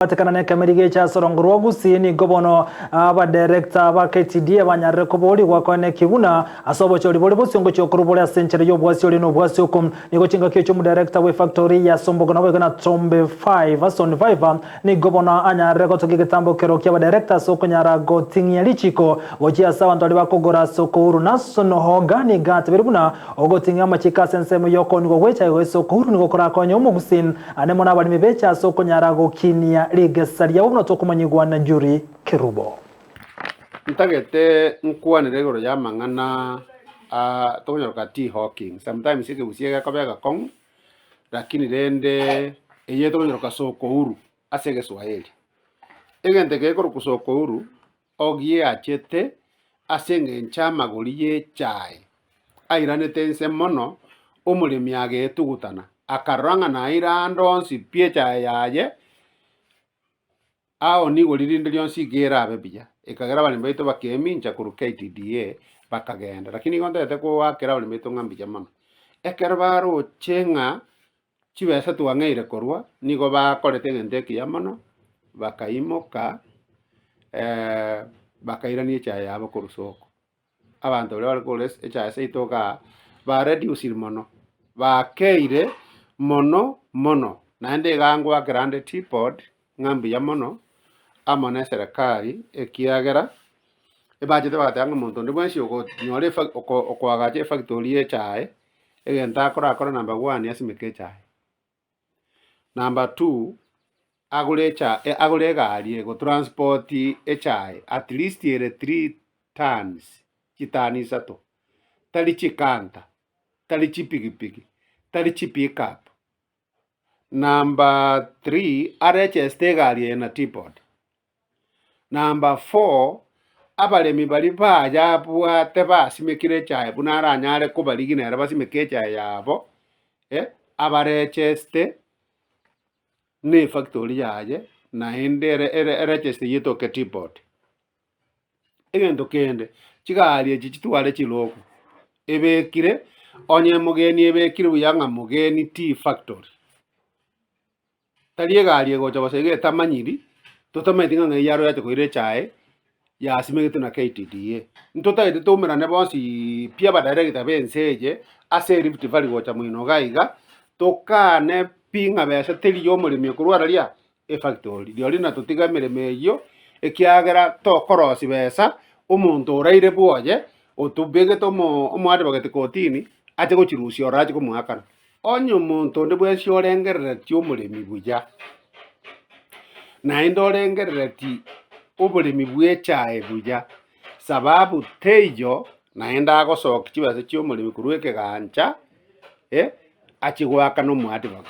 Batekana nekemeri gecha ase orongo rwa Gusii nigo bono abadirector ba KTDA banyarire koborigwa koeneki buna ase obochori bore bosio ngochia okorwa bore ase enchera y'obwasi ore nobwasi oko. Nigo chingaki echio omodirector bw'efactory ya Sombogo naboigo na Tombe 5 Son Viva nigo bono anyarire gotogia egetambo kero ki'abadirector ase okonyara goting'ia richiko gochia ase abanto baria bakogora ase okouru. Nason Hoga nigo atebire buna ogoting'ia amachiko ase ensemo y'okoonigwa gw'echae goesa okouru nigo korakonye omogusii Ane mono abaremi beche ase okonyara gokinia rigesa riabo buna tokomanyigwa na Juri Kerubo. Ntagete nkwanere igoro y'amang'ana a tokonyaroka tea hawking, sometimes ekegusia gekoba egekong'u lakini rende eye tokonyaroka soko huru ase egeswahili. Egento eke gekorokwa soko huru, ogiachete ase engencho amagori y'echae airanete inse mono, omoremi agetugutana, akarora ng'a naire ande onsi pi echae yaye, aonie igori rinde rionsi iga erabe buya. Ekagera abaremi baito bakemincha korwa KTDA bakagenda. Lakini igo ntagete koakera abaremi baito ng'a mbuya mono. Ekero baroche ng'a chibesa twang'eire korwa, nigo bakorete egento ekiya mono, bakaimoka bakairania echae yabo korwa soko. Abanto baria bare kogora echae seito igaa, ba reduciri mono, bakeire mono mono, naende iga ngoakera ande tea board ng'a mbuya mono, amo na eserekari ekiagera, ebachete bagateba ng'a omonto onde bwensi okonyora efa okoagacha efactory ya echae, Egento akorakore number one asimeke echae, number two agore echae agore egari egotransport echae at least ere three tons, chitani isato, tari chikanta, tari chipigipigi, tari chipickup. Number three arecheste egari eye na T-board. Number four, abaremi baria bayabwate basimekire echae buna aranyare kobarigia nere basimeke echae yabo, abarecheste na efactory yaye naende ere ere erecheste yetoke T-board. Egento kende, chigari echi chitware chilogo, ebekire onye mogeni ebekire buya ng'a mogeni tea factory. Tari egari egocha bosa iga etamanyiri, totamanyeti ng'a ng'ai yaro yacha koira echae yasimegetwe na KTDA. Ntotagete toumerane bonsi pi abadirector ba ense eye ase Rift Valley gocha moino iga iga, tokane pi ng'a besa teri ya omoremi okorwara ria efactory. Rirorio natotiga emeremo eyio ekiagera tokorosia besa omonto oraire bwoye otobegete omo omoadvocate kotini ache gochirusia ororo ache komoakana. Onye omonto onde bwensi orengereretie omoremi buya, naende orengereretie oboremi bw'echae buya, sababu teiyo naende agosokia chibesa chi'omoremi korwa ekegancha, achie goakana omoadvocate.